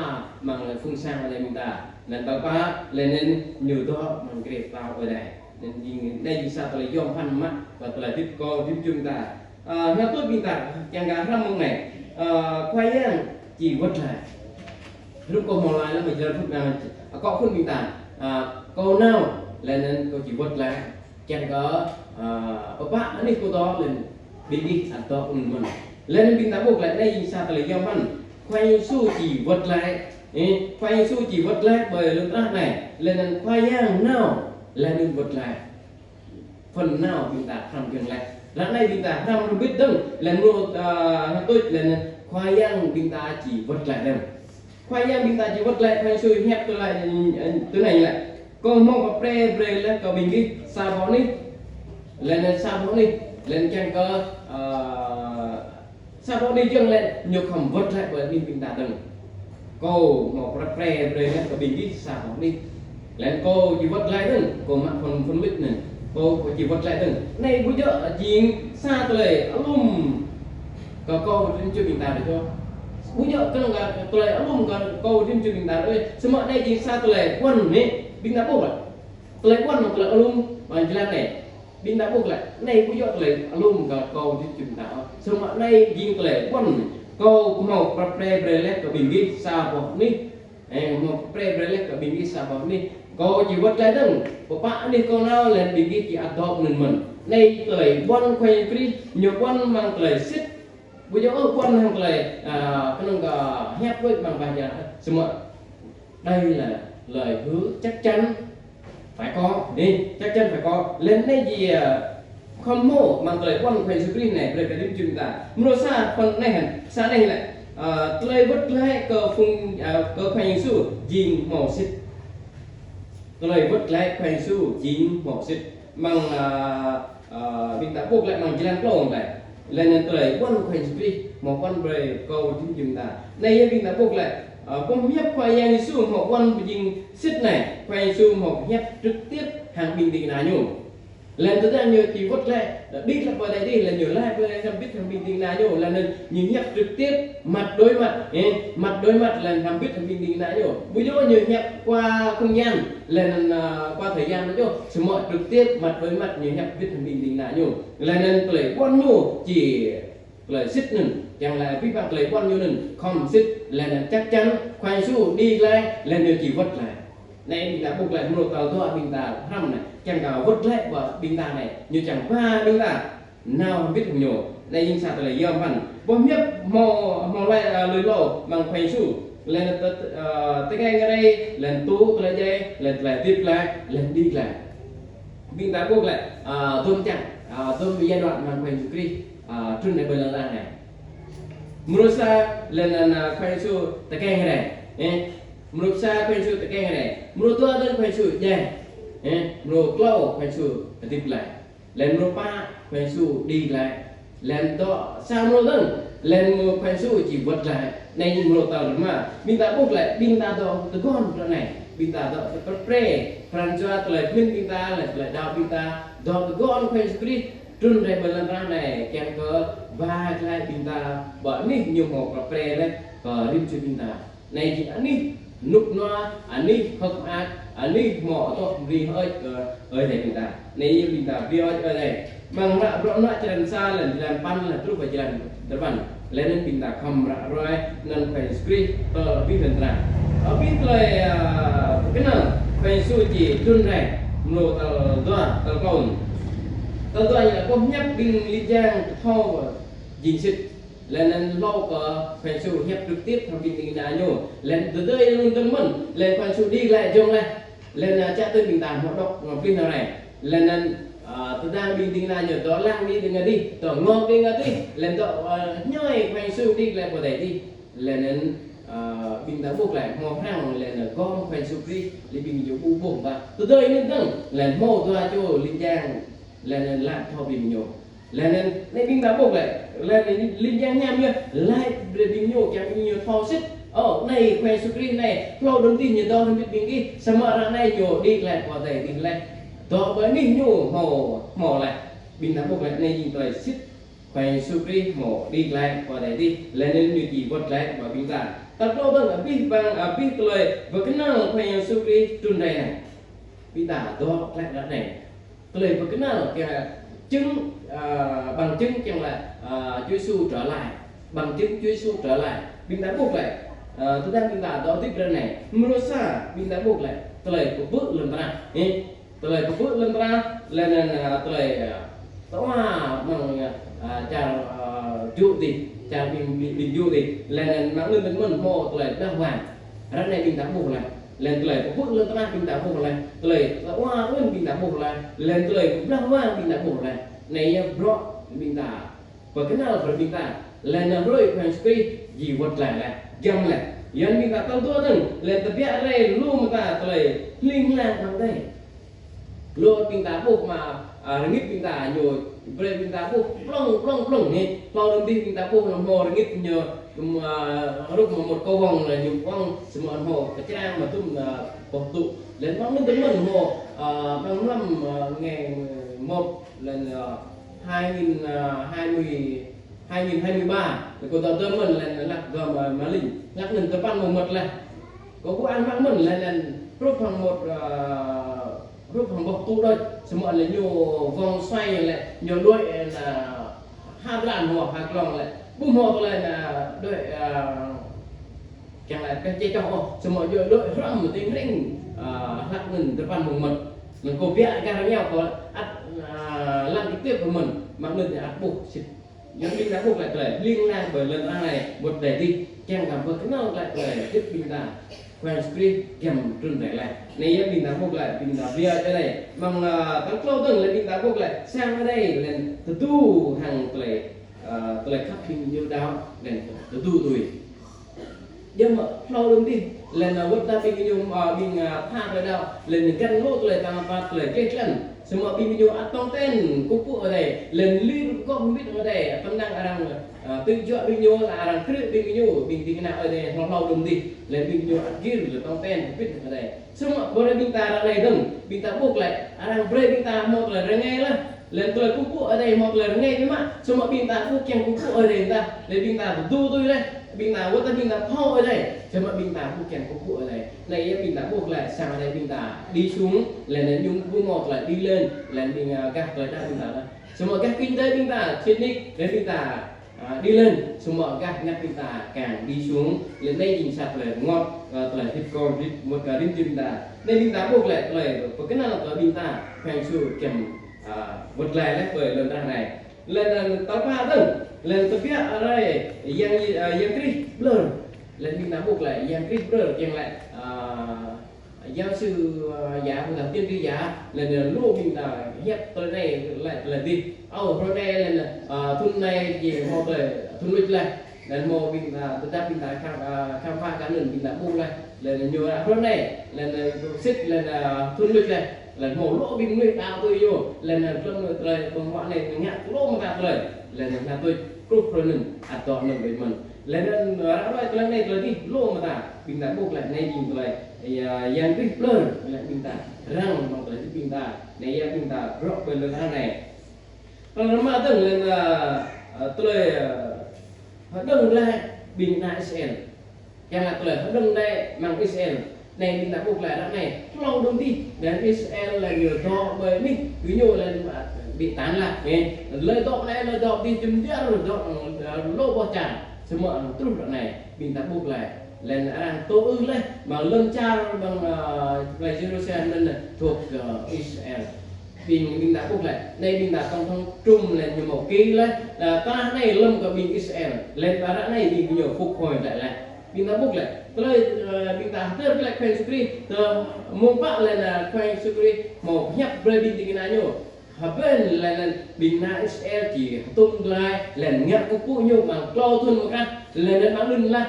amăng lĕ phung sang adai ƀing ta. Lĕ tal pă, lĕ anŭn ñu dŏ amăng grê pơtao Ơi Adai. Anŭn jing, anai jing sa tơlơi yom phăn mă, kơ tơlơi hơdip kơ rĭm čô ƀing ta. Ơ, hơnăl tuč ƀing ta, kiăng kơ hrăm mơ̆ng anai. Ơ, Khua Yang či wơ̆t glaĭ. Hrŭm kơ hmâo laĭ lăm jơlan phŭn, ơ, akŏ phŭn ƀing ta. Ơ, kâo nao, lĕ anŭn kâo či wơ̆t glaĭ. Kiăng kơ, ơ, pơpă anih kâo dŏ lĕ ƀing gih ăt dŏ anŭn mơ̆n. Lĕ anŭn ƀing ta ƀuh lĕ anai jing sa tơlơi yom phăn. Khua Yêsu či wơ̆t glaĭ. Ơ, Khua Yêsu či wơ̆t glaĭ ƀơi lŏn tơnah anai. Lĕ anŭn Khua Yang nao, lĕ anŭn wơ̆t glaĭ. Phần nao ƀing ta hrăm giŏng laih. Ră anai ƀing ta hrăm hrŏm hơbĭt dơ̆ng. Lĕ mrô, ơ, hơtuč lĕ anŭn Khua Yang ƀing ta či wơ̆t glaĭ dơ̆ng. Khua Yang ƀing ta či wơ̆t glaĭ, Khua Yêsu hiăp tui anai, ơ, tui anai lĕ. Kâo hmâo pơpre brơi laih kơ ƀing gih sa boh anih. Lĕ anŭn sa boh anih. Lĕ anŭn kiăng kơ, ơ, sa boh anih jing lĕ ñu khŏm wơ̆t glaĭ ƀơi anih ƀing ta dơ̆ng. Kâo hmâo pơpre brơi laih kơ ƀing gih sa boh anih. Lĕ anŭn kâo či wơ̆t glaĭ dơ̆ng, kâo mă phŭn, phŭn wĭt anŭn. Kâo, kâo či wơ̆t glaĭ dơ̆ng. Anai ƀu djơ̆ jing sa tơlơi alum kơ kâo rĭm čô ƀing ta đôč ôh. Ƀu djơ̆ kơnơ̆ng kơ tơlơi alum kơ kâo rĭm čô ƀing ta đôč ôh. Samơ̆ anai jing sa tơlơi ƀuăn anai, ƀing ta ƀuh lĕ. Tơlơi ƀuăn hăng tơlơi alum, mơ̆ng jơlan anai. Ƀing ta ƀuh lĕ, anai ƀu djơ̆ tơlơi alum kơ kâo rĭm čô ƀing ta ôh. Samơ̆ anai jing tơlơi ƀuăn, kâo hmâo pơpre brơi laih kơ ƀing gih sa boh anih. Ơ, hmâo pơpre brơi laih kơ ƀing gih sa boh anih. Kâo či wơ̆t glaĭ dơ̆ng, pơpă anih kâo nao lĕ ƀing gih či ăt dŏ anŭn mơ̆n. Anai tơlơi ƀuăn Khua Yang Krist, ñu ƀuăn mơ̆ng tơlơi sĭt. Ƀu djơ̆ ôh ƀuăn hăng tơlơi, ơ, kơnơ̆ng kơ hiăp đôč mơ̆ng bah jang. Samơ̆ đây là lời hứa chắc chắn phải có, đi, chắc chăn phải có. Lĕ anai jing, ơ, khŏm hmâo mơ̆ng tơlơi ƀuăn Khua Yêsu Krist anai brơi kơ rĭm čô ƀing ta. Mrô sa phần anai hăn, sa anai lĕ, ơ, tơlơi wơ̆t glaĭ kơ phung, ơ, kơ Khua Yêsu jing hmâo sĭt. Tơlơi wơ̆t glaĭ Khua Yêsu jing hmâo sĭt. Mơ̆ng, ơ, ơ, ƀing ta ƀuh lĕ mơ̆ng jơlan klâo anai. Lĕ anŭn tơlơi ƀuăn Khua Yêsu Krist hmâo ƀuăn brơi kơ rĭm čô ƀing ta. Anai yơh ƀing ta ƀuh lĕ, ơ, boh hiăp Khua Yang Yêsu hmâo ƀuăn pơjing sĭt anai. Khua Yêsu hmâo hiăp trực tiếp hăng ƀing ding kơna ñu. Laih anŭn tơdang ñu či wơ̆t glaĭ, đĭ glaĭ pơ adai adih, laih ñu laĭ pơ anai hrŏm hơbĭt hăng ƀing ding kơna ñu, laih anŭn ñu hiăp trực tiếp, mặt đối mặt, ơ, mặt đối mặt laih hrŏm hơbĭt hăng ƀing ding kơna ñu. Ƀu djơ̆ ñu hiăp qua không gian, laih anŭn, ơ, qua thời gian ôh, samơ̆ trực tiếp, mặt đối mặt ñu hiăp hơbĭt hăng ƀing ding kơna ñu. Laih anŭn tơlơi ƀuăn ñu či tơlơi sĭt anŭn, kiăng laĭ abih bang tơlơi ƀuăn ñu anŭn khŏm sĭt, laih anŭn chắc chắn Khua Yang Yêsu đĭ glaĭ, laih ñu či wơ̆t glaĭ. Anai ƀing ta ƀuh glaĭ mrô tal dua ƀing ta hrăm anai, kiăng kơ wơ̆t glaĭ ƀơi ƀing ta anai, ñu kiăng ba ƀing ta nao hơbĭt hăng ñu. Anai jing sa tơlơi yom phăn. Boh hiăp hmâo, hmâo laĭ, ơ, lui hlâo amăng Khua Yang Yêsu. Laih anŭn tơ-, ơ, tơkeng rai, laih anŭn tŭ tơlơi djai, laih anŭn tơlơi hơdip glaĭ, laih anŭn đĭ glaĭ. Ƀing ta ƀuh glaĭ, ơ, dôm čang, ơ, dôm giai đoạn amăng Khua Yang Yêsu Krist, ơ, trŭn rai ƀơi lŏn tơnah anai. Mrô sa laih anŭn, ơ, Khua Yang Yêsu tơkeng rai. Ơ, mrô sa Khua Yang Yêsu tơkeng rai. Mrô dua dơ̆ng Khua Yang Yêsu djai. Ơ, mrô klâo Khua Yang Yêsu hơdip glaĭ. Laih anŭn mrô pă Khua Yang Yêsu đĭ glaĭ. Laih anŭn dŏ sa mrô dơ̆ng, laih anŭn mrô Khua Yang Yêsu či wơ̆t glaĭ. Anai jing mrô tal rơma. Ƀing ta ƀuh glaĭ, ƀing ta dŏ tơguan ră anai. Ƀing ta dŏ tơprê, pran jua tơlơi pơmĭn ƀing ta, laih tơlơi đaŏ ƀing ta, dŏ tơguan Khua Yang Yêsu Krist trŭn rai ƀơi lŏn tơnah anai, kiăng kơ ba glaĭ ƀing ta, ƀơi anih ñu hmâo prăp pre laih kơ rĭm čô ƀing ta. Anai jing anih rơnŭk rơnua, anih hơ̆k mơak, anih hmâo adoh mơri hơơč kơ Ơi Adai ƀing ta. Anai yơh ƀing ta brơi hơơč Ơi Adai. Amăng hră Bruă Mơnuă črăn sa, laih anŭn jơlan păn, laih truh pơ jơlan tơpăn. Laih anŭn ƀing ta khŏm ră ruai anăn Khua Yang Yêsu Krist tơl abih lŏn tơnah. Abih tơlơi, ơ, pơkơnăl Khua Yang Yêsu či trŭn rai, mrô tal dua, tal klâo. Tal dua ñu laĭ boh hiăp ƀing ling jang thâo jing sĭt. Laih anŭn hlâo kơ Khua Yang Yêsu hiăp trực tiếp hăng ƀing ding kơna ñu. Laih anŭn tơdơi anŭn dơ̆ng mơ̆n, laih anŭn Khua Yang Yêsu đĭ glaĭ jŏng laih. Laih anŭn, ơ, čă tui ƀing ta hmâo dŏ ngă plih nao rai. Laih anŭn, ơ, tơdang ƀing ding kơna ñu dŏ lăng đĭ dơ̆ng adih, dŏ ngŏ đĭ dơ̆ng adih, laih anŭn dŏ, ơ, ñoi Khua Yang Yêsu đĭ glaĭ pơ adai adih. Laih anŭn, ơ, ƀing ta ƀuh glaĭ hmâo hrăng, laih anŭn gŏm Khua Yang Yêsu Krist, laih ƀing ñu ƀu ƀuh ƀă. Tơdơi anŭn dơ̆ng, laih anŭn hmâo dua čô ling jang, laih anŭn laĭ thâo ƀing ñu. Laih anŭn, anai ƀing ta ƀuh glaĭ, laih anŭn ling jang hiam yơh, laĭ brơi ƀing ñu, kiăng ƀing ñu thâo sĭt. Ơ, anai Khua Yang Yêsu Krist anai, hlâo đưm adih ñu dŏ hrŏm hơbĭt ƀing gih, samơ̆ ră anai ñu đĭ glaĭ pơ adai adih laih. Dŏ ƀơi anih ñu hmâo, hmâo laih. Ƀing ta ƀuh glaĭ, anai jing tơlơi sĭt Khua Yang Yêsu Krist hmâo đĭ glaĭ pơ adai adih, laih anŭn ñu či wơ̆t glaĭ ƀơi ƀing ta. Tal klâo dơ̆ng abih bang, abih tơlơi pơkơnăl Khua Yang Yêsu Krist trŭn rai anai. Ƀing ta dŏ glaĭ ră anai. Tơlơi pơkơnăl kiăng chứng, ơ, bằng chứng kiăng laĭ, ơ, Chúa Giêsu trở lại. Bằng chứng Chúa Giêsu trở lại. Ƀing ta ƀuh glaĭ, ơ, tơdang ƀing ta dŏ hơdip ră anai. Mrô sa, ƀing ta ƀuh glaĭ tơlơi pơpư̆ lŏn tơnah. Ơ, tơlơi pơpư̆ lŏn tơnah, laih anŭn, ơ, tơlơi, ơ, tơwa amăng, ơ, čar, ơ, Jŭ adih, čar ƀing, ƀing, ƀing Jŭ adih, laih anŭn amăng anŭn dơ̆ng mơ̆n hmâo tơlơi blah wang. Ră anai ƀing ta ƀuh laih. Laih anŭn tơlơi pơpư̆ lŏn tơnah ƀing ta ƀuh laih. Tơlơi tơwa anŭn ƀing ta ƀuh laih. Laih anŭn tơlơi blah wang ƀing ta ƀuh laih. Anai yơh bruă ƀing ta pơkơnăl brơi ƀing ta. Laih anŭn hrơi Khua Yang Yêsu Krist či wơ̆t glaĭ laih. Giăm laih. Yua anŭn ƀing ta tal dua dơ̆ng. Laih anŭn tơbiă rai lu mơta tơlơi hling hlang amăng adai. Lu ƀing ta ƀuh mă, ơ, rơngit ƀing ta ñu, brơi ƀing ta ƀuh plŏng, plŏng, plŏng anai. Hlâo đưm adih ƀing ta ƀuh anŭn hmâo rơngit ñu, ưm, ơ, hrup mơ̆ng một cầu vồng laih ñu ƀơ̆ng, samơ̆ anŭn hmâo pơčrang mơ̆ng tŭm, ơ, boh tŭ. Laih amăng anŭn dơ̆ng mơ̆n hmâo, ơ, amăng mlam, ơ, ngày một laih anŭn, ơ, hai nghìn, ơ, hai mươi, hai nghìn hai mươi ba, laih kâo dŏ dơ̆ng mơ̆n laih anŭn hlak dŏ mă, mă ling. Hlak anŭn tơpăn mơ̆ng mơmŏt laih. Kâo ƀu an mă mơ̆n laih anŭn hrup hăng một, ơ, hrup hăng boh tŭ đôč, samơ̆ laih ñu vòng xoay laih, ñu đuaĭ anŭn, ơ, ha dran hmâo, ha glông laih. Ƀu hmâo tơlơi anŭn đuaĭ, ơ, kiăng laĭ pĕh čê čoh ôh, samơ̆ ñu đuaĭ hrŏm mơ̆ng tring ring, ơ, hlak anŭn tơpăn mơ̆ng mơmŏt. Anŭn kâo biă gah rơngiao kâo ăt, ơ, lăng trực tiếp kơ mơ̆n, mă anŭn ăt ƀuh sĭt. Yua anŭn ƀing ta ƀuh glaĭ tơlơi hling hlang ƀơi lŏn tơnah anai, wơ̆t glaĭ adih, kiăng kơ pơkơnăl glaĭ tơlơi hơdip ƀing ta. Khua Yang Yêsu Krist giăm trŭn rai laih. Anai yơh ƀing ta ƀuh glaĭ, ƀing ta brơi hơơč Ơi Adai. Amăng, ơ, tal klâo dơ̆ng laih ƀing ta ƀuh glaĭ, sang Ơi Adai laih anŭn tơdu hăng tơlơi, ơ, tơlơi khăp ƀing ñu đaŏ, laih anŭn tơdu tui. Yua mơ̆ hlâo đưm adih, laih anŭn wơ̆t ta ƀing ñu, ơ, ƀing, ơ, pha tơlơi đaŏ, laih anŭn găn lu tơlơi tơnap tap, tơlơi gleh glăn. Samơ̆ ƀing ñu ăt tong ten kơkuh pơpŭ Ơi Adai, laih anŭn lir kơkuh mơbit Ơi Adai, tơnăng arăng, ơ, tui juă ƀing ñu, laih arăng krư̆ ƀing ñu, ƀing ding kơna Ơi Adai hlâo hlâo đưm adih, laih ƀing ñu ăt gir laih tong ten kơkuh pơpŭ Ơi Adai. Samơ̆ ƀơi Ƀing ta ră anai dơ̆ng, ƀing ta ƀuh laih, arăng brơi ƀing ta hmâo tơlơi rơngai laih. Laih tơlơi kơkuh pơpŭ Ơi Adai hmâo tơlơi rơngai biă mă, samơ̆ ƀing ta ƀu kiăng kơkuh pơpŭ Ơi Adai ƀing ta. Laih ƀing ta pơdu tui laih, ƀing ta wơ̆t tơdah ƀing ta thâo Ơi Adai, samơ̆ ƀing ta ƀu kiăng kơkuh pơpŭ Ơi Adai. Anai yơh ƀing ta ƀuh laih, sang Ơi Adai ƀing ta đĭ sung, laih anŭn ñu ƀu hmâo tơlơi đĭ lơn, laih ƀing, a, gah tơlơi đaŏ ƀing ta laih. Samơ̆ gah kinh tế ƀing ta, sĭt nik, laih ƀing ta a, đĭ lơn, samơ̆ gah anăp ƀing ta kiăng đĭ sung, laih anai jing sa tơlơi rơngot, a, tơlơi hơdip kơ rĭm, mŭt kơ rĭm čô ƀing ta. Anai ƀing ta ƀuh laih tơlơi pơkơnăl kơ ƀing ta, Khua Yang Yêsu kiăng, a, wơ̆t glaĭ laih ƀơi lŏn tơnah anai. Laih anŭn tal pă dơ̆ng, laih tơbiă rai Yang, a, Yang Krist ƀlŏr. Laih ƀing ta ƀuh laih Yang Krist ƀlŏr kiăng laih, a, giáo sư, a, giả, ƀu dah tiến sĩ giả, laih anŭn lu ƀing ta hiăp tơlơi anai laih tơlơi adih. Ơ, hrơi anai laih anŭn, a, thŭn anai jing hmâo tơlơi thŭn luč laih. Laih hmâo ƀing ta, tơdah ƀing ta khám, a, khám phá kơ anŭn ƀing ta ƀuh laih. Laih anŭn ñu ră hrơi anai, laih anŭn ñu sĭt, laih anŭn, a, thŭn luč laih. Laih hmâo lu ƀing mơnuih đaŏ tui ñu, laih anŭn hlăm tơlơi ƀơ̆ng huă anai ngă lu mơta tơlơi. Laih anŭn ană tuč kruh hrơi anŭn, ăt dŏ anŭn ƀơi mơ̆n. Laih anŭn, a, ră ruai tơlơi anai tơlơi adih, lu mơta. Ƀing ta ƀuh laih anai jing tơlơi, a, Yang Krist ƀlŏr, laih ƀing ta răng mơ̆ng tơlơi ƀing ta, anai yơh ƀing ta rŏ ƀơi lŏn tơnah anai. Tal rơma dơ̆ng laih, a, a, tơlơi, a, hơđơ̆ng laih ƀing ană Israel. Kiăng laĭ tơlơi hơđơ̆ng laih mơ̆ng Israel. Anai ƀing ta ƀuh laih ră anai, hlâo đưm adih, laih Israel laih ñu dŏ ƀơi anih, gơñu laih, a, ƀu tơnap laih, ơ. Laih dŏ anai, laih dŏ adih jum dar, dŏ, a, lu boh čar. Samơ̆, a, truh ră anai, ƀing ta ƀuh laih. Laih arăng tŏ ư laih, mơ̆ng lŏn čar, mơ̆ng, a, plơi Jerusalem anŭn thuộc, a, Israel. Ƀing, ƀing ta ƀuh laih, anai ƀing ta tổng thống Trump laih ñu hmâo ký laih, a, tơnah anai lơ̆m kơ ƀing Israel, laih ră anai ƀing ñu phục hồi glaĭ laih. Ƀing ta ƀuh laih, tơlơi, a, ƀing ta hơdơr glaĭ Khua Yang Yêsu Krist, tơ mơ̆ng pă laih anŭn Khua Yang Yêsu Krist hmâo hiăp brơi ƀing ding kơna ñu. Hơbĭn laih anŭn ƀing ană Israel či hơtum glaĭ, laih ngă kơkuh pơpŭ ñu mơ̆ng klâo thŭn mơ̆ng krah, laih anŭn mơ̆ng anŭn laih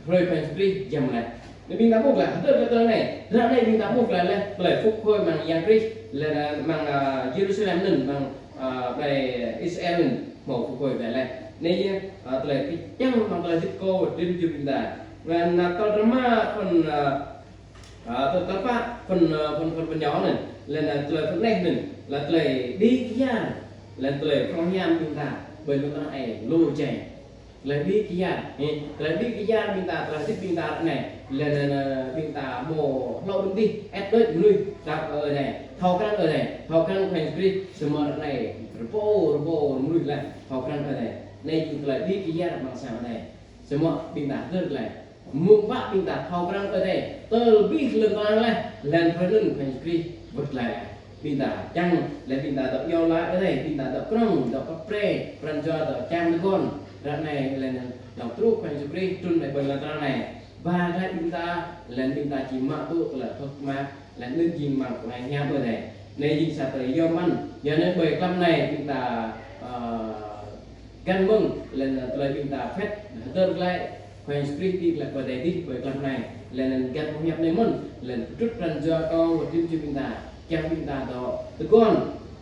hrơi Khua Yang Yêsu Krist giăm laih. Anai ƀing ta ƀuh laih, hơdơr kơ tơlơi anai. Ră anai ƀing ta ƀuh laih, laih tơlơi phục hồi mơ̆ng Yang Krist, laih anŭn mơ̆ng, a, Jerusalem anŭn, mơ̆ng, a, plơi Israel anŭn hmâo phục hồi glaĭ laih. Anai yơh, a, tơlơi kơčăng mơ̆ng tơlơi hơdip kâo rĭm čô ƀing ta. Laih anŭn, a, tal rơma kơ, a, A, tal, tal pă, phần, a, phần, phần, phần nhỏ anŭn, laih anŭn tơlơi phần anai anŭn, laih tơlơi đĭ kyar, laih tơlơi prŏng hiam ƀing ta, ƀơi lŏn tơnah anai lu jai. Tơlơi đĭ kyar, ơ, tơlơi đĭ kyar ƀing ta, tơlơi hơdip ƀing ta ră anai, laih anŭn, a, ƀing ta hmâo hlâo đưm adih, ĕp đôč mơnuih, tap Ơi Adai, thâo krăn Ơi Adai, thâo krăn Khua Yang Krist, samơ̆ ră anai, rơbâo, rơbâo mơnuih laih, thâo krăn Ơi Adai. Anai jing tơlơi đĭ kyar mơ̆ng sang Ơi Adai. Samơ̆ ƀing ta hơdơr laih. Mơ̆ng pă ƀing ta thâo krăn Ơi Adai, tơl abih lŏn tơnah laih, laih hrơi anŭn Khua Yang Krist wơ̆t glaĭ laih. Ƀing ta čang, laih ƀing ta dŏ iâu laĭ Ơi Adai, ƀing ta dŏ prŏng, dŏ kơ pre, pran jua dŏ čang tơguan. Ră anai laih anŭn, dŏ truh Khua Yang Krist trŭn laih ƀơi lŏn tơnah anai. Ba glaĭ ƀing ta, laih ƀing ta či mă tŭ tơlơi hơ̆k mơak, laih anŭn jing mơ̆ng Khua Yang Hiam Ơi Adai. Anai jing sa tơlơi yôm mơ̆n, yua anŭn ƀơi tlam anai ƀing ta, ơ, găn mơ̆ng, laih anŭn tơlơi ƀing ta phĕt, hơdơr glaĭ, Khua Yang Krist đĭ glaĭ pơ adai adih ƀơi tlam anai, laih anŭn găn mơ̆ng hiăp anai mơ̆n, laih anŭn pơtrŭt pran jua kơ wơ̆t rĭm čô ƀing ta, kiăng ƀing ta dŏ tơguan,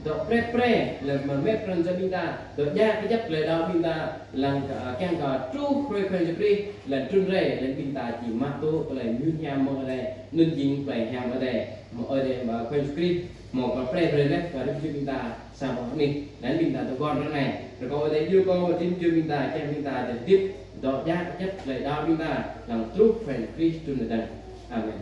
dŏ pre pre, laih anŭn mơ̆ pran jua ƀing ta, dŏ djă kơjăp tơlơi đaŏ ƀing ta, lăng kơ, kiăng kơ truh hrơi Khua Yang Krist, laih anŭn trŭn rai, laih anŭn ƀing ta či mă tŭ tơlơi mơyun hiam mơ̆ng Ơi Adai, anŭn jing tơlơi hiam Ơi Adai, mơ̆ng Ơi Adai, mơ̆ng Khua Yang Krist, mơ̆ pơ pre pre laih, kơ rĭm čô ƀing ta, sa boh anih, laih anŭn ƀing ta tơguan ră anai. Rơkâo Ơi Adai djru kơ rĭm čô ƀing ta, kiăng ƀing ta dŏ hơdip, dŏ djă kơjăp tơlơi đaŏ ƀing ta, lăng truh Khua Yang Krist trŭn tơdang. Amen.